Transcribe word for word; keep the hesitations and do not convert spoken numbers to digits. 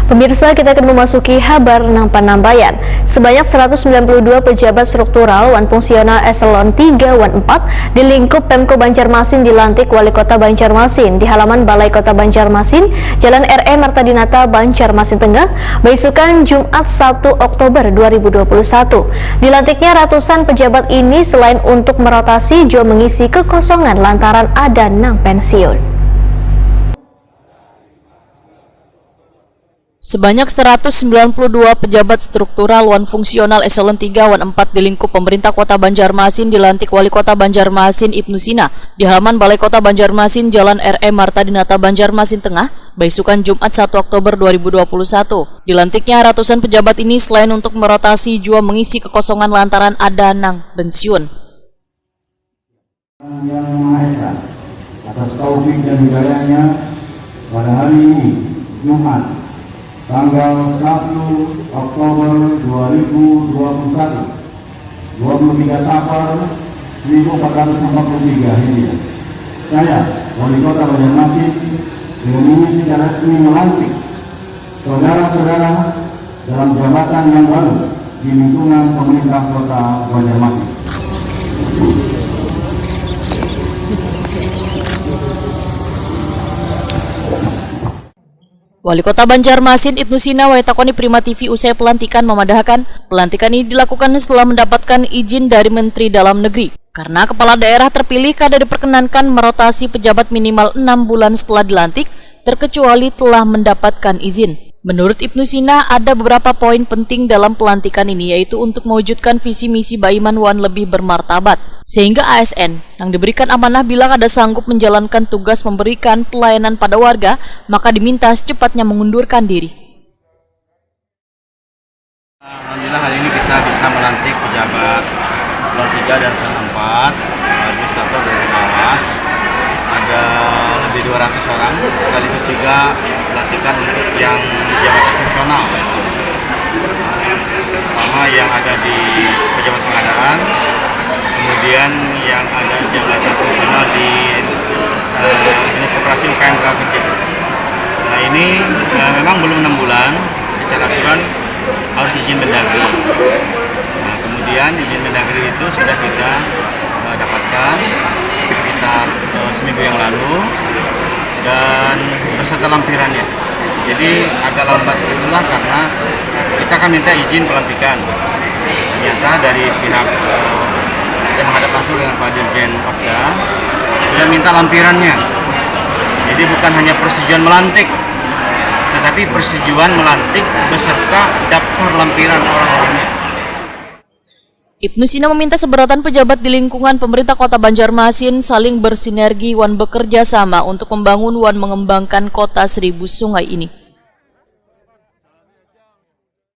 Pemirsa, kita akan memasuki habar nang panambayan. Sebanyak seratus sembilan puluh dua pejabat struktural wan fungsional eselon tiga wan empat di lingkup Pemko Banjarmasin dilantik Wali Kota Banjarmasin di halaman Balai Kota Banjarmasin, Jalan R E Marta Dinata, Banjarmasin Tengah, baisukan Jumat satu Oktober dua ribu dua puluh satu. Dilantiknya ratusan pejabat ini selain untuk merotasi, jua mengisi kekosongan lantaran ada nang pensiun. Sebanyak seratus sembilan puluh dua pejabat struktural wan fungsional eselon tiga wan empat di lingkup pemerintah Kota Banjarmasin dilantik Wali Kota Banjarmasin Ibnu Sina di halaman Balai Kota Banjarmasin, Jalan R E Marta Dinata, Banjarmasin Tengah, baisukan Jumat satu Oktober dua ribu dua puluh satu. Dilantiknya ratusan pejabat ini selain untuk merotasi, jua mengisi kekosongan lantaran ada nang pensiun. Yang Maha Esa, atas taufik dan hidayahnya, pada hari ini, Jumat, tanggal satu Oktober dua ribu dua puluh satu, dua puluh tiga Safar seribu empat ratus empat puluh tiga Hijriah, saya, Wali Kota Banjarmasin, dengan ini secara resmi melantik saudara-saudara dalam jabatan yang baru di lingkungan pemerintah Kota Banjarmasin. Wali Kota Banjarmasin Ibnu Sina wayah takoni Prima T V usai pelantikan mamadahakan, pelantikan ini dilakukan setelah mendapatkan izin dari Menteri Dalam Negeri. Karena kepala daerah terpilih kada diperkenankan merotasi pejabat minimal enam bulan setelah dilantik, terkecuali telah mendapatkan izin. Menurut Ibnu Sina, ada beberapa poin penting dalam pelantikan ini, yaitu untuk mewujudkan visi misi baiman wan lebih bermartabat, sehingga A S N yang diberikan amanah bila kada sanggup menjalankan tugas memberikan pelayanan pada warga, maka diminta secepatnya mengundurkan diri. Alhamdulillah, hari ini kita bisa melantik pejabat eselon tiga dan eselon empat, administrator dan pengawas. Ada lebih dua ratus orang, sekaligus juga pelantikan untuk yang jabatan fungsional, terutama yang ada di pejabat pengadaan, kemudian yang ada jabatan fungsional di eh, Dinas Koperasi U K M Tenaga Kerja. Nah, ini eh, memang belum enam bulan, secara aturan harus izin Mendagri. Nah, kemudian izin Mendagri itu sudah kita eh, dapatkan sekitar eh, seminggu yang lalu, dan beserta lampirannya. Jadi, agak lambat itulah karena kita kan minta izin pelantikan. Ternyata dari pihak eh, yang menghadap langsung dengan Pak Dirjen Okda sudah minta lampirannya. Jadi, bukan hanya persetujuan melantik, tetapi persetujuan melantik beserta daftar lampiran orang-orangnya. Ibnu Sina meminta seberotan pejabat di lingkungan pemerintah Kota Banjarmasin saling bersinergi wan bekerja sama untuk membangun wan mengembangkan Kota Seribu Sungai ini.